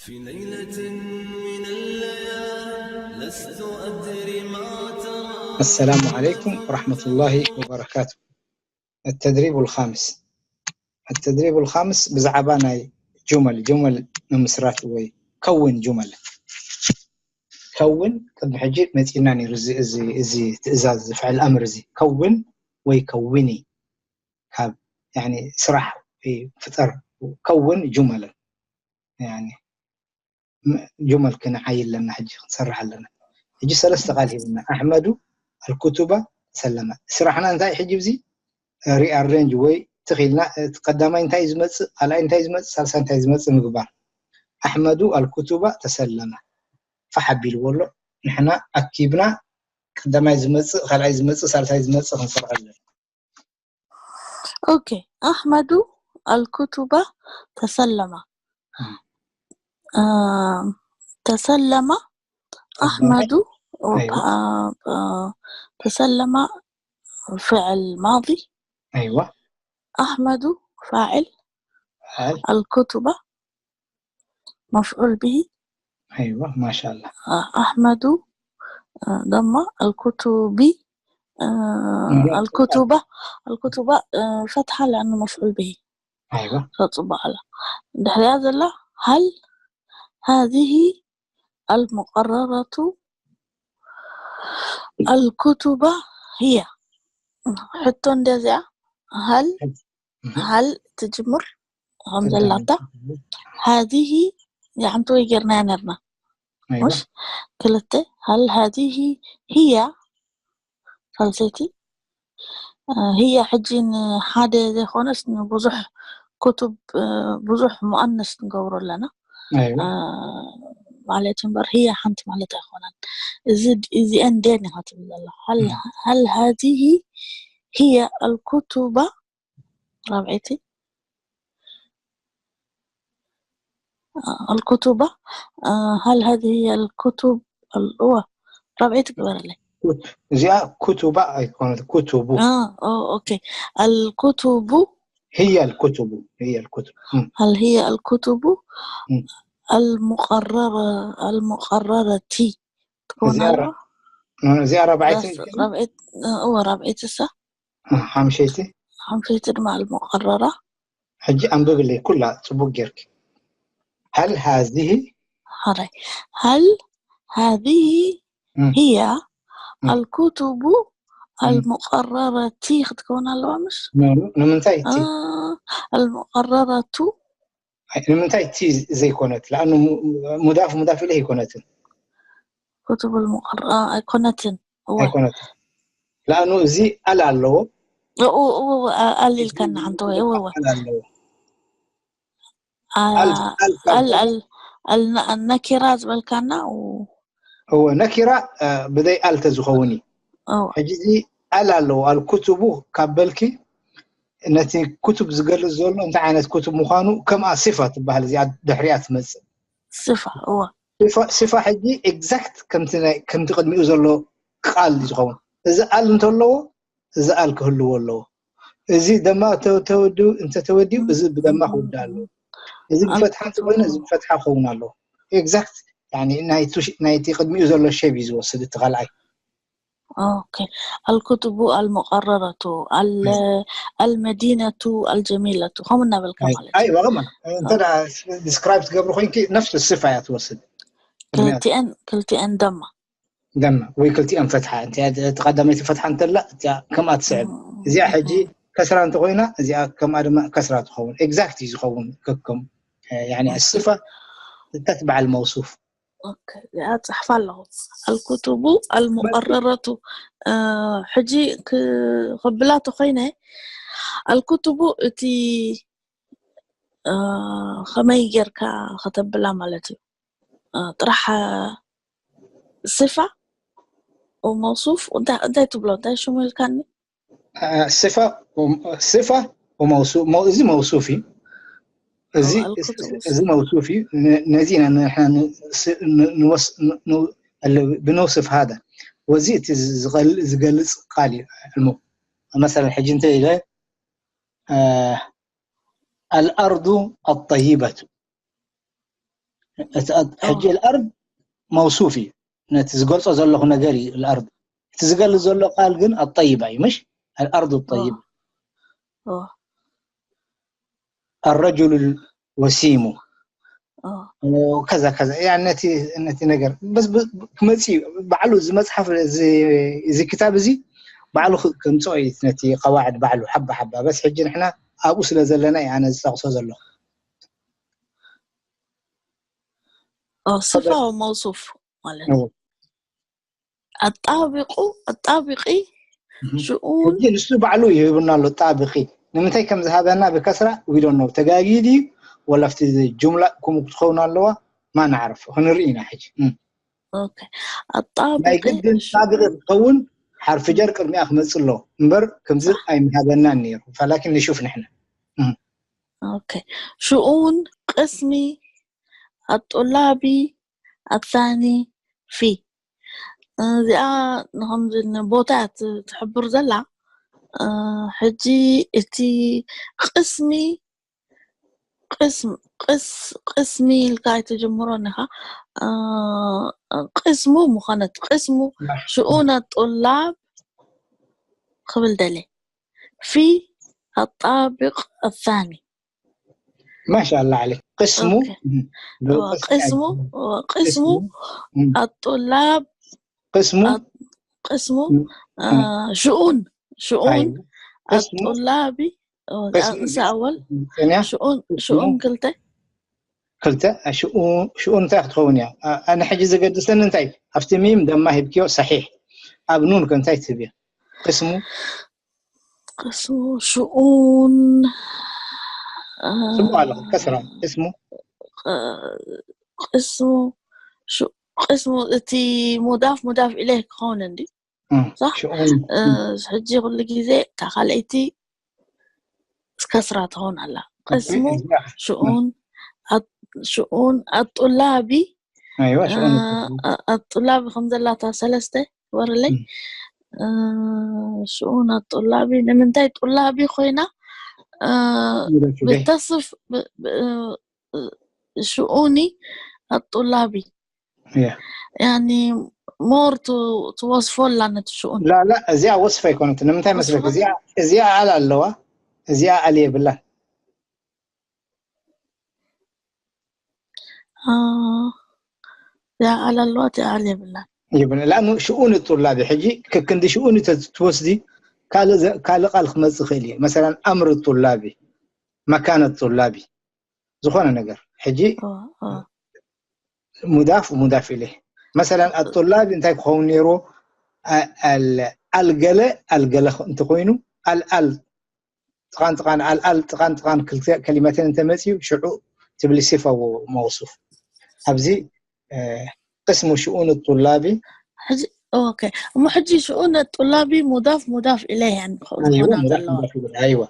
في ليلة من الليالي لست أدري ما ترى. السلام عليكم ورحمة الله وبركاته. التدريب الخامس. التدريب الخامس ብዛዕባ ናይ ጁመል ጁመል ምምስራት ወይ ከውን ጁመል ከውን ቅድሚ ሕጂ መፂና ነይሩ። እዚ እዚ እዚ ትእዛዝ እዚ ፍዕል ኣምር እዚ ከውን ወይ ከውኒ ካብ ያኒ ስራሕ ወይ ፍጠር ከውን ጁመል ያኒ ም- ጁመል ክንዓይ ኣለና ሕጂ ክንሰርሕ ኣለና። ሕጂ ሰለስተ ቃል ሂብና ኣሕመዱ ኣልኩቱባ ተሰለመ። ስራሕና እንታይ ሕጂ እዚ ሪኣሬንጅ ወይ ትኺልና እቲ ቀዳማይ እንታይ ዝመፅእ ካልኣይ እንታይ ዝመፅእ ሳልሳይ እንታይ ዝመፅእ ምግባር። ኣሕመዱ ኣልኩቱባ ተሰለመ ፋሕ ኣቢልዎ ኣሎ። ንሕና ኣኪብና ቀዳማይ ዝመፅእ ካልኣይ ዝመፅእ ሳልሳይ ዝመፅእ ክንሰርሕ ኣለና። ኦኬ ኣሕመዱ ኣልኩቱባ ተሰለማ ተሰለማ ኣሕመዱ ተሰለማ ፍዕል ማዲ ኣይዋ ኣሕመዱ ፋዕል ኣልኩቱባ መፍዑል ብሂ ኣይዋ ማሻላ ኣሕመዱ ደማ ኣልኩቱቢ ኣልኩቱባ ኣልኩቱባ ፈትሓ ለኣኑ መፍዑል ብሂ ኣይዋ ተፅቡቅ ኣላ ድሕሪያ ዘላ ሀል هذه المقررة الكتب هي ሕቶ እንደዚኣ ሀል ሀል ትጅምር ከም ዘላታ هذه ሓንቲ ወይ ጌርናያ ነርና ኣይዋ مش ክልተ هل هذه هي ሳልሰይቲ هي ሕጂ ንሓደ ዘይኮነስ ንብዙሕ كتب ብዙሕ مؤنث ንገብሮ ኣለና ኣይዋ ማለት እምበር هي ሓንቲ ማለት ኣይኮነን እዚ እዚአን ደን ኢኻ ትብል ዘለኻ هل هل هذه هي الكتب ራብዐይቲ الكتب هل هذه هي الكتب እዋ ራብዐይቲ ግበረለይ እዚኣ ኩቱባ ኣይኮነት ኩቱቡ ኦኬ الكتب هي الكتب هي الكتب هل هي الكتب المقررة المقررة ትኮን እዚኣ ኣለዋ እዚኣ ራብዓይቲ ራብዐይቲ እዋ ራብዐይቲ እሳ ሓምሸይቲ ሓምሸይቲ ድማ المقررة ሕጂ ኣንብብለይ ኩላ ፅቡቅ ጌርኪ هل هذه حري هل هذه مم. هي مم. الكتب مم. المقررة ክትከውን ኣለዋ مش ንምንታይ እቲ المقررة ንምንታይ እቲ ዘይኮነት لأنه مضاف مضاف إليه ኣይኮነትን كتب المقررة ኣይኮነትን እዋ ኣይኮነትን لأنه እዚ ال ኣለዎ እው እው ኣሊልካና ሓንቲ ወይ እው እው ال ኣለዎ ال ال ال ال النكرة ዝበልካና እወ ነኪራ ብዘይ ال ተዝኸውን እዩ እው ሕጂ እዚ ال ኣለዎ الكتب ካብ በልኪ ነቲ كتب ዝገልፅ ዘሎ እንታይ ዓይነት كتب ምዃኑ ከምኣ صفة ትበሃል እዚኣ ድሕሪኣ ትመፅእ صفة እዋ صفة ሕጂ exact ከምቲ ናይ- ከምቲ ቅድሚኡ ዘሎ ቃል እዩ ዝኸውን እዚ ال እንተለዎ እዚ ال ክህልዎ ኣለዎ እዚ ድማ ተ- ተወዲኡ እንተተወዲኡ እዚ ብደማ ክውዳእ ኣለዎ እዚ ብፈትሓ እንተኮይኑ እዚ ብፈትሓ ክኸውን ኣለዎ exact يعني ናይቲ ቅድሚኡ ዘሎ shape እዩ ዝወስድ እቲ ካልኣይ ኦኬ الكتب المقررة ال- المدينة الجميلة ከምኡ እናበልካ ማለት እዩ ኣይዋ ከማ እንተ describe ትገብሪ ኮይንኪ ነፍሲ صفة እያ ትወስድ ክልቲአን ክልቲአን ደማ ደማ ወይ ክልቲአን ፈትሓ እቲኣ እቲ ቀዳመይቲ ፈትሓ እንተላ እቲኣ ከምኣ ትስዕብ እዚኣ ሕጂ ከስራ እንተኮይና እዚኣ ከምኣ ድማ ከስራ ትኸውን exact እዩ ዝኸውን ከከም يعني الصفة تتبع الموصوف ኦኬ እዚኣ ፅሕፋ ኣለኹ الكتب المقررة ሕጂ ክብላ ተኮይነ الكتب እቲ ከመይ ጌርካ ከተብላ ማለት እዩ ጥራሕ صفة وموصوف እንታይ ትብሎ እንታይ ሽሙ ኢልካኒ صفة صفة وموصوف እዚ موصوف እዩ እዚ እዚ موصوف እዩ ነዚ ኢና ንወስ ብنوصف هذا ወዚ እቲ ዝገልፅ ቃል እዩ ዕልሙ مثلا ሕጂ እንተ ኢለ الأرض الطيبة ሕጂ الأرض موصوف እዩ፣ ነቲ ዝገልጾ ዘለኹ ነገር እዩ الأرض። እቲ ዝገልጽ ዘሎ ቃል ግን الطيبة እዩ፣ ምሽ الأرض الطيبة። الرجل الوسيم ከዛ ከዛ ያ ነቲ ነቲ ነገር በስ ክመጽእ እዩ ባዕሉ። እዚ መጽሓፍ እዚ ክታብ እዚ ባዕሉ ከምጽኦ እዩ፣ ነቲ ቀዋዕድ ባዕሉ ሓባ ሓባ። በስ ሕጂ ንሕና ኣብኡ ስለ ዘለና እዩ ኣነ ዝጠቕሶ ዘለኹ። ስፋው መውሱፍ ማለት ኣጣቢቑ ኣጣቢቒ ሽኡን ሕጂ ንሱ ባዕሉ ይህብና ኣሎ። ጣብቂ ንምንታይ ከም ዝሃበና ብከስራ ዊዶን ነው። ተጋጊ ድዩ ወላ ኣብቲ ጁምላ ከምኡ ክትኸውን ኣለዋ? ማ ንዓርፍ ክንርኢ ኢና ሕጂ። ናይ ኣጣብቂ ግድን ጣብቂ ክትኸውን ሓርፊ ጀር ቅድሚኣ ክመፅእ ኣለዎ እምበር ከምዚ ኣይምሃበናን ነይሩ። ፈላኪን ንሹፍ ንሕና ሽኡን ቅስሚ ኣጡላቢ ኣታኒ ፊ እዚኣ ንከምዚ ቦታ ትሕብር ዘላ ሕጂ እቲ ቅስሚ ቅስሚ ኢልካ ኣይትጅምሮን ኢኻ። ቅስሙ ምኾነት ቅስሙ ሽኡነ ጡላብ ክብል ደለ ፊ ኣጣብቅ ኣታኒ ማሻላ ዓለይክ ቅስሙ ቅስሙ ቅስሙ ኣጡላብ ቅስሙ ቅስሙ ሽኡን ሽኡን ኣጡላቢ ንሳ ኣወል ሽኡን ክልተ ክልተ ሽኡን እንታይ ክትኸውን እያ? ኣነ ሕጂ ዘገድሰኒ እንታይ ኣብቲ ሚም ደማ ሂብክዮ ሰሒሕ ኣብ ኑን ከ እንታይ ትህብዮ? ቅስሙ ቅስሙ ሽኡን ስሙ ኣለኹ ከስራ ቅስሙ ቅስሙ ቅስሙ እቲ ሙዳፍ ሙዳፍ ኢለይ ክኸውን እንዲ ሕጂ ኩሉ ግዜ እታ ካልኣይቲ ከስራ ትኸውን ኣላ። ቅስሙ ሽኡን ሽኡን ኣጡላቢ ኣጡላቢ ከም ዘላታ ሰለስተ ወርለይ ሽኡን ኣጡላቢ ንምንታይ ጡላቢ ኮይና ብተስፍ ሽኡኒ ኣጡላቢ ያኒ ሞር ትወስፎ ኣላ ነቲ ሽኡን ላላ እዚኣ ወስፍ ኣይኮነት። ንምንታይ መስለክ እዚኣ ኣል ኣለዋ እዚኣ ኣል የብላን እዚኣ ኣል ኣለዋ እዚኣ ኣል የብላን ይብል ላኑ ሽኡን ጡላቢ ሕጂ ከክንዲ ሽኡን ትወስዲ ካልእ ቃል ክመጽእ ይኽእል እዩ። መሰለን ኣምር ጡላቢ መካነት ጡላቢ ዝኾነ ነገር ሕጂ ሙዳፍ ሙዳፍ ኢለይ መሰለን ኣጡላቢ እንታይ ክኸውን ነይርዎ? ኣልገለ ኣልገለ እንተኮይኑ ኣልኣል ጥቃን ጥቃን ኣልኣል ጥቃን ጥቃን ክልተ ከሊመተን እንተመፅዩ ሽዑ ትብል ሲፋ መውሱፍ ኣብዚ ቅስሙ ሽኡን ጡላቢ ሕጂ ኦኬ እሞ ሕጂ ሽኡን ጡላቢ ሙዳፍ ሙዳፍ ኢለይህን ክኸውን ኣለዋ ኣይዋ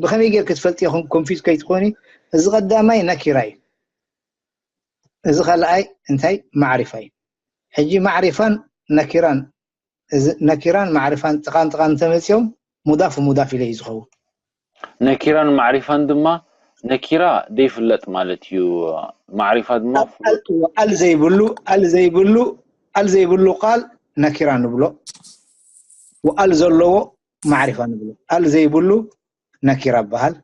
ብኸመይ ጌር ክትፈልጥ ኢኹም ኮንፊዝ ከይትኾኒ እዚ ቀዳማይ ነኪራ እዩ እዚ ካልኣይ እንታይ ማዕሪፋ እዩ ሕጂ ማዕሪፋን ነኪራን ነኪራን ማዕሪፋን ጥቃን ጥቃን እንተመፅኦም ሙዳፍ ሙዳፍ ኢለ እዩ ዝኸውን ነኪራን ማዕሪፋን ድማ ነኪራ ዘይፍለጥ ማለት እዩ ማዕሪፋ ድማ ኣል ዘይብሉ ኣል ዘይብሉ ኣል ዘይብሉ ቃል ነኪራ ንብሎ ወኣል ዘለዎ ማዕሪፋ ንብሎ ኣል ዘይብሉ ነኪራ በሃል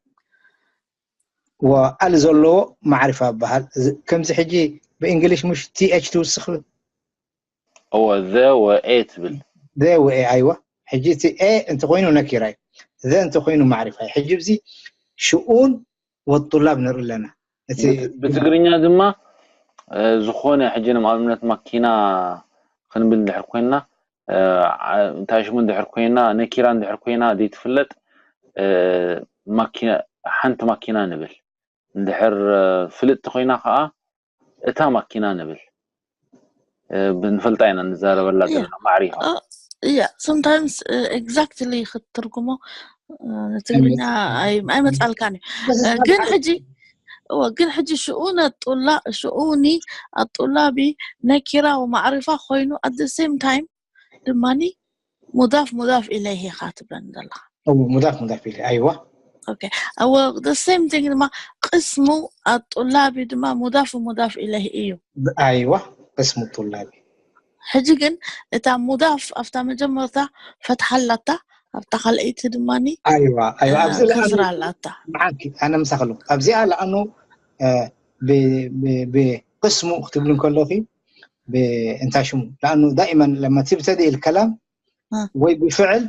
ወኣል ዘለዎ ማዕሪፋ በሃል ከምዚ ሕጂ ብእንግሊሽ ሙሽ ቲኤች ትውስኽ እወ ዘ ወኤ ትብል ዘ ወኤ ኣይዋ ሕጂ እቲ ኤ እንተኮይኑ ነኪራ እዩ ዘ እንተኮይኑ ማዕሪፋ እዩ ሕጂ ብዚ ሽኡን ወጡላብ ንርኢ ኣለና እቲ ብትግርኛ ድማ ዝኾነ ሕጂ ንኣብነት ማኪና ክንብል እንድሕር ኮይና እንታይ ሽሙ እንድሕር ኮይና ነኪራ እንድሕር ኮይና ዘይትፍለጥ ሓንቲ ማኪና ንብል እንድሕር ፍልጥቲ ኮይና ከዓ እታ ማኪና ንብል ብንፈልጣ ኢና ንዛረበላ ዘለና ማዕሪፋ እያ sometimes exactly ክትትርጉሞ ንትግርኛ ኣይመፃልካን እዩ ግን ሕጂ ግን ሕጂ ሽኡን ኣጡላ ሽኡኒ ኣጡላቢ ነኪራ ወማዕሪፋ ኮይኑ at the same time ድማኒ ሙዳፍ ሙዳፍ ኢለይሂ ኢኻ ትብለኒ ዘለኻ ሙዳፍ ሙዳፍ ኢለ ኣይዋ Okay. እወ፣ the same thing ድማ ቅስሙ ኣጡላቢ ድማ ሙዳፍ ሙዳፍ ኢለህ እዩ። ኣይዋ ቅስሙ ጡላቢ ሕጂ ግን እታ ሙዳፍ ኣብታ መጀመርታ ፈትሓ ኣላታ፣ ኣብታ ካልኣይቲ ድማ ኣይዋ ኣይዋ ኣብዚ ከስራ ኣላታ። መዓኪ ኣነ ምሳክሉ ኣብዚኣ ለኣኑ ብቅስሙ ክትብል እንከለኺ እንታይ ሽሙ ለኣኑ ዳይመን ለማ ትብተዲ ኢል ከላም ወይ ብፍዕል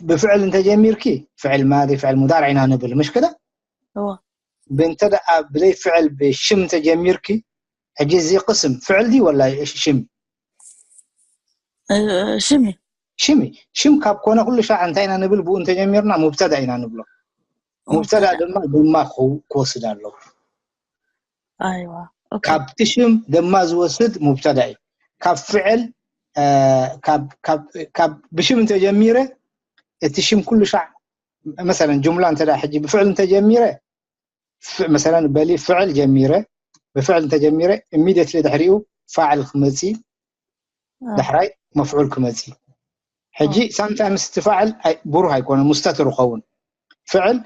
ብፍዕል እንተጀሚርኪ ፍዕል ማዲ ፍዕል ሙዳር ኢና ንብል ምሽ ከዳ ብእንተ ደኣ ብዘይ ፍዕል ብሽም እንተጀሚርኪ ሕጂ እዚ ቅስም ፍዕል ዲ ወላ ሽም ሽም ሽም ሽም ካብ ኮነ ኩሉ ሻዕ እንታይ ኢና ንብል ብኡ እንተጀሚርና ሙብተዳ ኢና ንብሎ ሙብተዳ ድማ ድማ ክወስድ ኣለዎ ኣይዋ ካብቲ ሽም ድማ ዝወስድ ሙብተዳ እዩ ካብ ፍዕል ካብ ብሽም እንተጀሚረ እቲ ሽም ኩሉ ሻዕ መሰለን ጅምላ እንተ ሕጂ ብፍዕል እንተጀሚረ መሰለን በሊ ፍዕል ጀሚረ ብፍዕል እንተጀሚረ immediately ድሕሪኡ ፋዕል ክመፂ ዳሕራይ መፍዑል ክመፂ ሕጂ sometimes እቲ ፋዕል ብሩህ ኣይኮነ ሙስተትር ይኸውን ፍዕል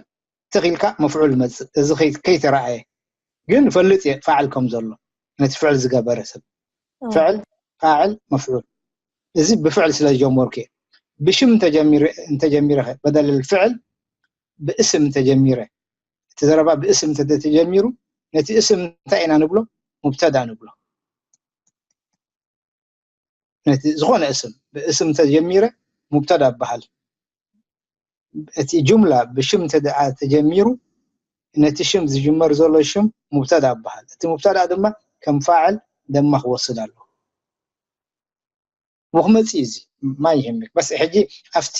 ትኺልካ መፍዑል መፅእ እዚ ከይተረኣየ ግን ፈልጥ እየ ፋዕል ከም ዘሎ ነቲ ፍዕል ዝገበረ ሰብ ፍዕል ፋዕል መፍዑል እዚ ብፍዕል ስለ ዝጀመርኩ እየ ብሽም እንተጀሚረ በደል ፍዕል ብእስም እንተጀሚረ እቲ ዘረባ ብእስም እንተተጀሚሩ ነቲ እስም እንታይ ኢና ንብሎ ሙብተዳ ንብሎ ነቲ ዝኾነ እስም ብእስም ተጀሚረ ሙብተዳ ይበሃል እቲ ጅምላ ብሽም ተጀሚሩ ነቲ ሽም ዝጅመር ዘሎ ሽም ሙብተዳ ይበሃል እቲ ሙብተዳ ድማ ከም ፋዕል ደማ ክወስድ ኣሎ ወክመፅእ እዚ ማይ ይህምክ በስ ሕጂ ኣብቲ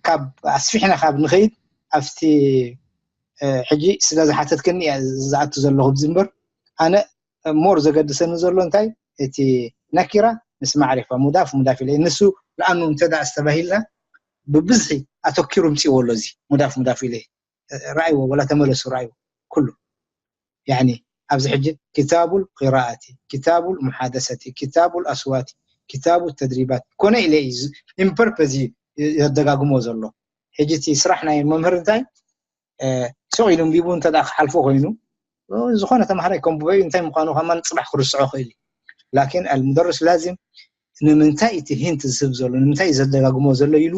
ካብ ኣስፊሕና ካብ ንኸይድ ኣብቲ ሕጂ ስለ ዝሓተትክኒ ዝኣቱ ዘለኹ ዝምበር ኣነ ሞር ዘገድሰኒ ዘሎ እንታይ እቲ ነኪራ ምስ ማዕሪፋ ሙዳፍ ሙዳፍ ኢለ ንሱ ለኣኑ እንተ ኣስተባሂልና ብብዝሒ ኣተኪሩ ምፅእዎ ኣሎ እዚ ሙዳፍ ሙዳፍ ኢለ ረኣይዎ ወላ ተመለሱ ረኣይዎ ኩሉ ያኒ ኣብዚ ሕጂ ኪታቡል ቂራኣቲ ኪታቡል ሙሓደሰቲ ኪታቡል ኣስዋቲ ኪታቡ ተድሪባት ኮነ ኢለ እዩ ኢምፐርፐዝ ዘደጋግሞ ዘሎ ሕጂ እቲ ስራሕ ናይ መምህር እንታይ ስቕ ኢሉ ንቢቡ እንተ ክሓልፎ ኮይኑ ዝኾነ ተምሃራይ ከንብቦ እዩ እንታይ ምዃኑ ከማን ፅባሕ ክርስዖ ክእል እዩ ላኪን ኣልሙደርስ ላዚም ንምንታይ እቲ ሂንት ዝህብ ዘሎ ንምንታይ ዘደጋግሞ ዘሎ ኢሉ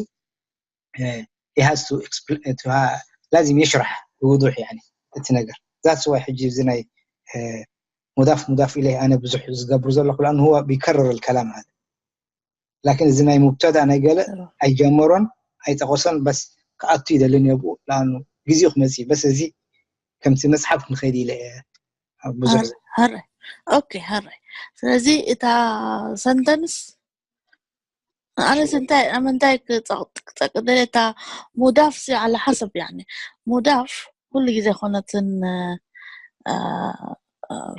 ላዚም የሽራሕ ብውዱሕ እቲ ነገር that's why ሕጂ እዚ ናይ ሙዳፍ ሙዳፍ ኢለይ ኣነ ብዙሕ ዝገብር ዘለኹ ለኣን هو بيكرر الكلام هذا لكن እዚ ናይ ሙብተዳ ናይ ገለ ኣይጀመሮን ኣይጠቐሶን በስ ክኣቱ ይደልን የብኡ ለኣኑ ግዜኡ ክመፅእ በስ እዚ ከምቲ መፅሓፍ ክንኸይድ ኢለ ብዙሕ ሀረ ኦኬ ሀረ ስለዚ እታ ሰንተንስ ኣነስ እንታይ ምንታይ ክፀቅደለ እታ ሙዳፍ ሲ ዓለ ሓሰብ ያኒ ሙዳፍ ኩሉ ግዜ ኮነትን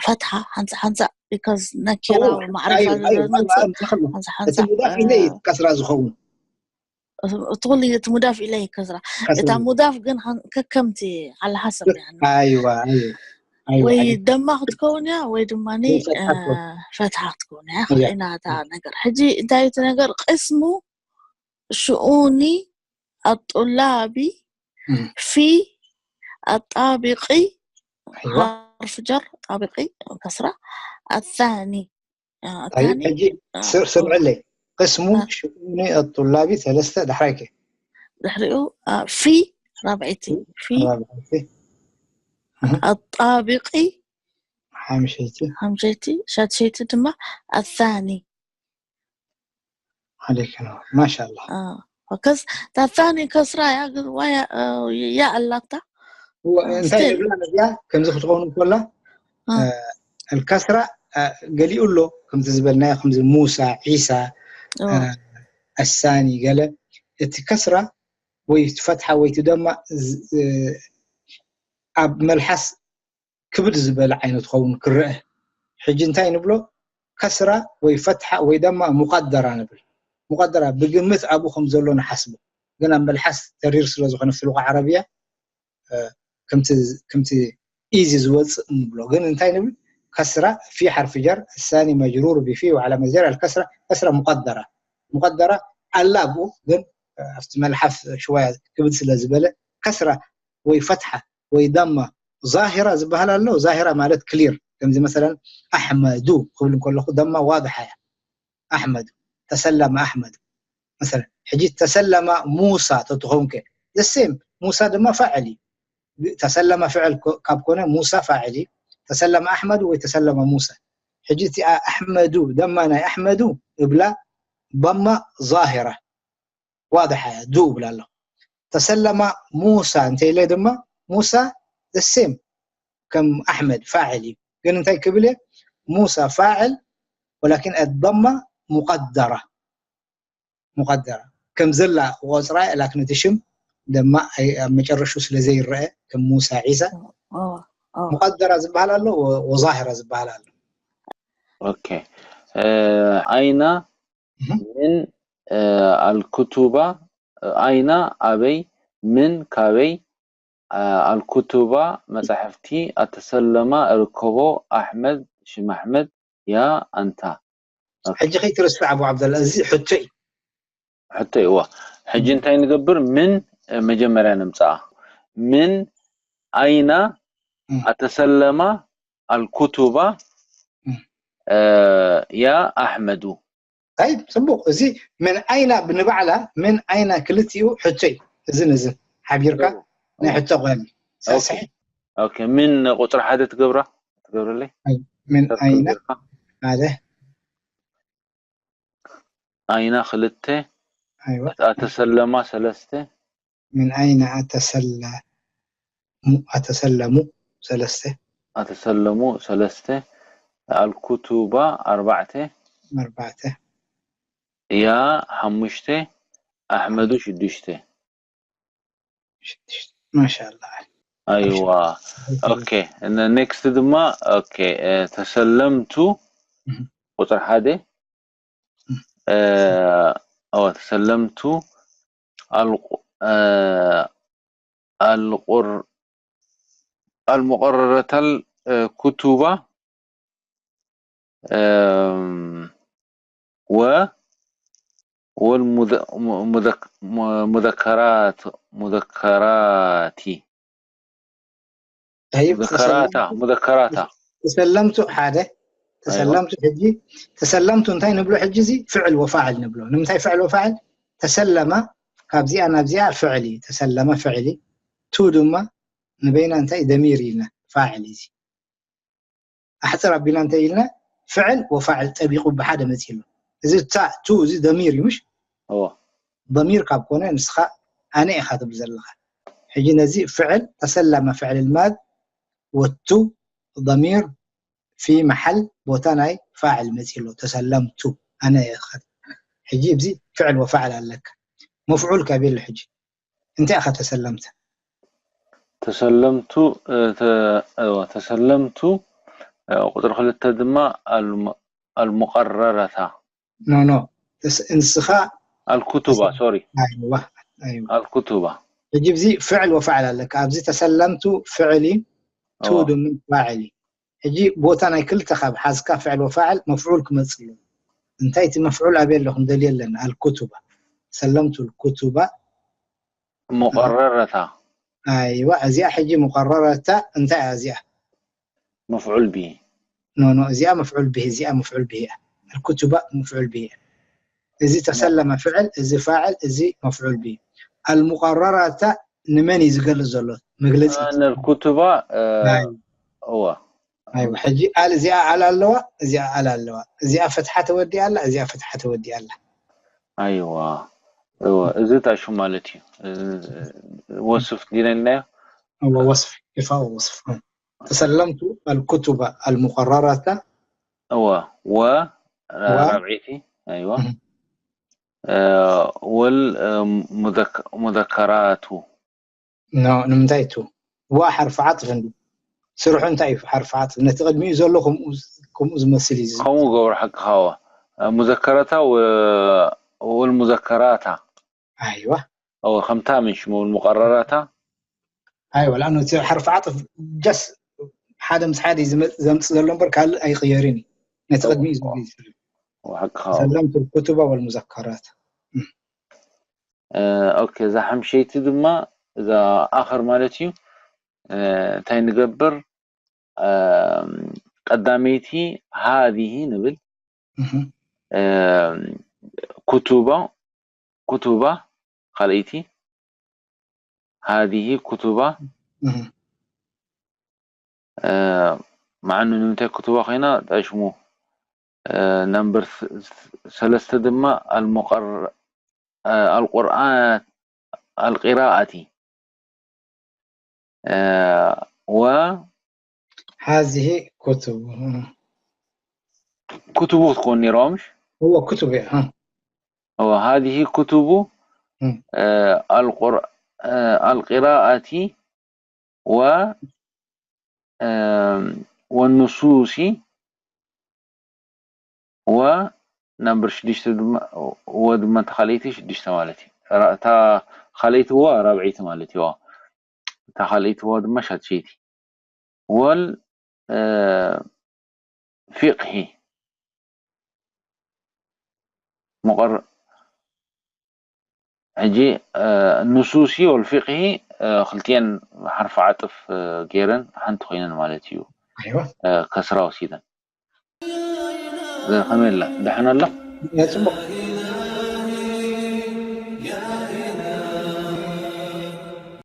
ፈትሓ ሓንሳ ሓንሳ because ነኪራ ማዕሪፋ እቲ ሙዳፍ ኢለ ከስራ ዝኸውን እቲ ኩሉ እቲ ሙዳፍ ኢለ ከስራ እታ ሙዳፍ ግን ከከምቲ ዓለ ሓሰብ ኣይዋ ወይ ደማ ክትከውን እያ ወይ ድማ ፈትሓ ክትከውን እያ ክልኢና እታ ነገር ሕጂ እንታይ እቲ ነገር ቅስሙ ሽኡኒ ኣጡላቢ ፊ ኣጣቢቂ ሓርፍ ጀር ጣቢቂ ከስራ ኣታኒ ሕጂ ስምዕለይ ቅስሙ ሽኡኒ ኣጡላቢ ሰለስተ ዳሕራይ ከ ድሕሪኡ ፊ ራብዐይቲ ፊ ኣጣቢቂ ሓምሸይቲ ሓምሸይቲ ሻድሸይቲ ድማ ኣታኒ عليك نور ما شاء الله ከስ ታታኒ ከስራ ያ ያ ኣላታ እንታይ ንብላ ነዚኣ ከምዚ ክትኸውን ከላ الكسرة ገሊኡ ኣሎ ከምዚ ዝበልናዮ ከምዚ ሙሳ ዒሳ ኣሳኒ ገለ እቲ ከስራ ወይ ፈትሓ ወይ ድማ ኣብ መልሓስ ክብድ ዝበለ ዓይነት ኸውን ክረአ ሕጂ እንታይ ንብሎ ከስራ ወይ ፈትሓ ወይ ድማ ሙቀደራ ንብል ሙቀደራ ብግምት ኣብኡ ከም ዘሎ ንሓስቡ ግን ኣብ መልሓስ ተሪር ስለ ዝኾነ ፍልቋ ዓረብያ ከምቲ ኢዚ ዝወፅእ ንብሎ ግን እንታይ ንብል ከስራ ፊ ሓርፊ ጀር እሳኒ መጅሩር ብፊ ወዓላ መጀር ኣልከስራ ከስራ ሙቀደራ ሙቀደራ ኣላ ኣብኡ ግን ኣብቲ መልሓፍ ሽዋያ ክብድ ስለ ዝበለ ከስራ ወይ ፈትሓ ወይ ደማ ዛሂራ ዝበሃል ኣሎ። ዛሂራ ማለት ክሊር፣ ከምዚ መሰለን ኣሕመዱ ክብል እንከለኹ ደማ ዋድሓ እያ። ኣሕመዱ ተሰለመ ኣሕመዱ። መሰለን ሕጂ ተሰለማ ሙሳ ተትኸውን ከ ዘሴም፣ ሙሳ ድማ ፋዕል እዩ። ተሰለመ ፍዕል ኮ- ካብ ኮነ ሙሳ ፋዕል እዩ። ተሰለመ ኣሕመዱ ወይ ተሰለመ ሙሳ። ሕጂ እቲ ኣሕመዱ ደማ ናይ ኣሕመዱ እብላ ደማ ዛሂራ ዋድሓ እያ፣ ዱ እብላ ኣለኹ። ተሰለማ ሙሳ እንተ ኢለ ድማ ሙሳ ዘሴም ከም ኣሕመድ ፋዕል እዩ። ግን እንታይ ክብል እየ? ሙሳ ፋዕል ወላኪን ኣደማ ሙቀደራ ሙቀደራ ከም ዘላ ክቆፅራ እየ፣ ላኪን እቲ ሽም ደማ ኣይ- ኣብ መጨረሹ ስለ ዘይረአ ከም ሙሳ ዒሳ ሙቀደራ ዝበሃል ኣሎ ወ- ወዛሂራ ዝበሃል ኣሎ። ኦኬ። እ፣ ኣይና ምን፣ እ፣ ኣልኩቱባ፣ እ፣ ኣይና ኣበይ፣ ምን ካበይ፣ እ፣ ኣልኩቱባ መጻሕፍቲ ኣተሰለማ እርከቦ ኣሕመድ ሽም ኣሕመድ ያ ኣንታ። ሕጂ ከይትርስዕ ኣቡ ዓብደላ፣ እዚ ሕቶ እዩ። ሕቶ እዋ። ሕጂ እንታይ ንገብር? ምን፣ እ፣ መጀመርያ ነምጽኣ። ምን ኣይና ኣተሰለማ ኣልኩቱባ፣ እ፣ ያ ኣሕመዱ። ኣይ ጽቡቕ፣ እዚ ምን ኣይና ብንባዕላ ምን ኣይና ክልቲኡ ሕቶ እዩ። እዝን እዝን ሓቢርካ ናይ ሕቶ ጓል ኦኬ። ኦኬ፣ ምን ቁጽሪ ሓደ ትገብራ ትገብርለይ? ምን ሰብ ኣይና ትገብርካ? ሓደ ኣይና ክልተ፣ ኣይዋ ኣተሰለማ ሰለስተ፣ ምን ኣይና ኣተሰለ ኣተሰለሙ ሰለስተ ኣተሰለሙ ሰለስተ፣ ኣልኩቱባ ኣርባዕተ፣ ኣርባዕተ ያ ሓሙሽተ፣ ኣሕመዱ ሽዱሽተ። ሽዱሽተ። ማሻላ ኣይዋ። ኦኬ፣ ነ- ኔክስት ድማ ኦኬ፣ እ፣ ተሰለምቱ ቁፅሪ ሓደ፣ እ፣ ኦ፣ ተሰለምቱ ኣልቁ- እ፣ ኣልቁር ኣልሙቀረረታል እ፣ ኩቱባ እም፣ ወ ወል ሙዘ- ሙ- ሙዘክ- ሙ- ሙዘከራት ሙዘከራቲ طيب ሙዘከራታ ተሰለምቱ ሙዘከራታ ተሰለምቱ ሓደ ተሰለምቱ ሕጂ ተሰለምቱ እንታይ ንብሎ ሕጂ እዚ ፍዕል ወፋዕል ንብሎ ንምንታይ ፍዕል ወፋዕል ተሰለማ ካብዚኣ ናብዚኣ ፍዕል እዩ ተሰለመ ፍዕል እዩ ቱ ድማ ንበይና እንታይ ደሚር ኢልና ፋዕል እዩ እዚ ኣሕፅር ኣቢልና እንታይ ኢልና ፍዕል ወፋዕል ጠቢቑ ብሓደ መፂሉ እዚ ታ ቱ እዚ ደሚር እዩ ምሽ እዎ ضمير ካብ ኮነ ንስኻ ኣነ ኢኻ ትብል ዘለኻ ሕጂ ነዚ ፍዕል ተሰለመ ፍዕል ልማድ ወቱ ضمير في محل ቦታ ናይ ፋዕል መፂሉ ተሰለምቱ ኣነ ኢኻ ሕጂ እዚ ፍዕል ወፋዕል ኣለካ መፍዑል ካብ የለ ሕጂ እንታይ ኢኻ ተሰለምተ ተሰለምቱ እ፣ ተ- እዎ፣ ተሰለምቱ እ፣ ቁፅሪ ክልተ ድማ ኣልሙ- ኣልሙቀረረታ ኖ ኖ ተስ- ንስኻ ኣልኩቱባ ሶሪ ኣይዋ ኣይዋ ኣልኩቱባ ሕጂ እዚ ፍዕል ወፋዕል ኣለካ ኣብዚ ተሰለምቱ ፍዕል እዩ ቱ እዎ። ድማ ፋዕል እዩ ሕጂ ቦታ ናይ ክልተ ካብ ሓዝካ ፍዕል ወፋዕል መፍዑል ክመፅእ ኣለዎ እንታይ እቲ መፍዑል ኣበይ ኣሎ ክንደልዮ ኣለና ኣልኩቱባ ሰለምቱ ልኩቱባ ሙቀረረታ ኣይዋ እዚኣ ሕጂ ሙቀረረታ እንታይ እያ እዚኣ መፍዑል ቢ ኖ ኖ እዚኣ መፍዑል ብሂ እዚኣ መፍዑል ብሂ እያ ኣልኩቱባ መፍዑል ብሂ እያ እዚ ተሰለመ ፍዕል እዚ ፋዕል እዚ መፍዑል ብሂ ኣልሙቀረረታ ንመን እዩ ዝገልፅ ዘሎ መግለፂ ኣነ ልኩቱባ እ፣ ናይ እዋ ኣይዋ ሕጂ ኣል እዚኣ ኣል ኣለዋ እዚኣ ኣል ኣለዋ እዚኣ ፈትሓ ተወዲኣ ኣላ እዚኣ ፈትሓ ተወዲኣ ኣላ ኣይዋ እዋ እዚ ታሹ ማለት እዩ እ፣ ወስፍ ዲና ኢልናዮ هو وصف كفاء وصف تسلمت الكتب المقررة እዋ ወ ራብዒቲ ኣይዋ እህ። እ፣ ወል እ፣ ሙዘክ- ሙዘከራቱ ኖ ንምንታይ ቱ ዋ ሓርፊ ዓጥፍ እንዲ ስርሑ እንታይ እዩ ሓርፊ ዓጥፍ ነቲ ቅድሚኡ ዘሎ ከምኡ ከምኡ ዝመስል እዩ ዝብል ከምኡ ገብሩ ሓቅኻ እዋ ሙዘከራታ ወ- ወል ሙዘከራታ ኣይዋ እወ ከምታ ምን ሽሙ ሙቀረራታ ኣይዋ ላኣኑ እቲ ሓርፊ ዓጥፍ ጀስ ሓደ ምስ ሓደ እዩ ዝመ- ዘምፅእ ዘሎ እምበር ካልእ ኣይቅየርን እዩ ነቲ ቅድሚኡ ዘሎ እዩ ዝስርሕ እወ ሓቅኻ سلمت الكتب والمذكرات እ፣ ኦኬ እዛ ሓምሸይቲ ድማ እዛ ኣኸር ማለት እዩ። እንታይ ንገብር? ቀዳመይቲ ሃዚህ ንብል። ኩቱባ ኩቱባ ካልኣይቲ ሃዚህ ኩቱባ። መዓኑ ንምንታይ ኩቱባ ኮይና? ጠሽሙ ነምበር ሰለስተ ድማ ኣልሙቀር ኣልቁርኣን ኣልቂራኣቲ ወ ሃዚህ ኩቱቡ ኩቱቡ ክትኮን ነይርዋ ምሽ? እወ ኩቱቡ እያ። እወ ሃዚህ ኩቱቡ ኣልቂራኣቲ ወ ወኑሱሲ ወ ነምበር ሽዱሽተ ድማ ወ ድማ እታ ካልኣይቲ ሽዱሽተ ማለት እዩ። እታ ካልኣይቲ ወ ራብዐይቲ ማለት እዩ። እታ ካልኣይቲ ወ ድማ ሻድሸይቲ። ወል ፊቅሂ ሙቀር ሕጂ ኑሱሲ ወል ፊቅሂ ክልቲኤን ሓርፊ ዓጥፍ ገይረን ሓንቲ ኮይነን ማለት እዩ። ከስራ ወሲደን ከመይ ኣላ? ደሕና ኣላ? ጽቡቅ።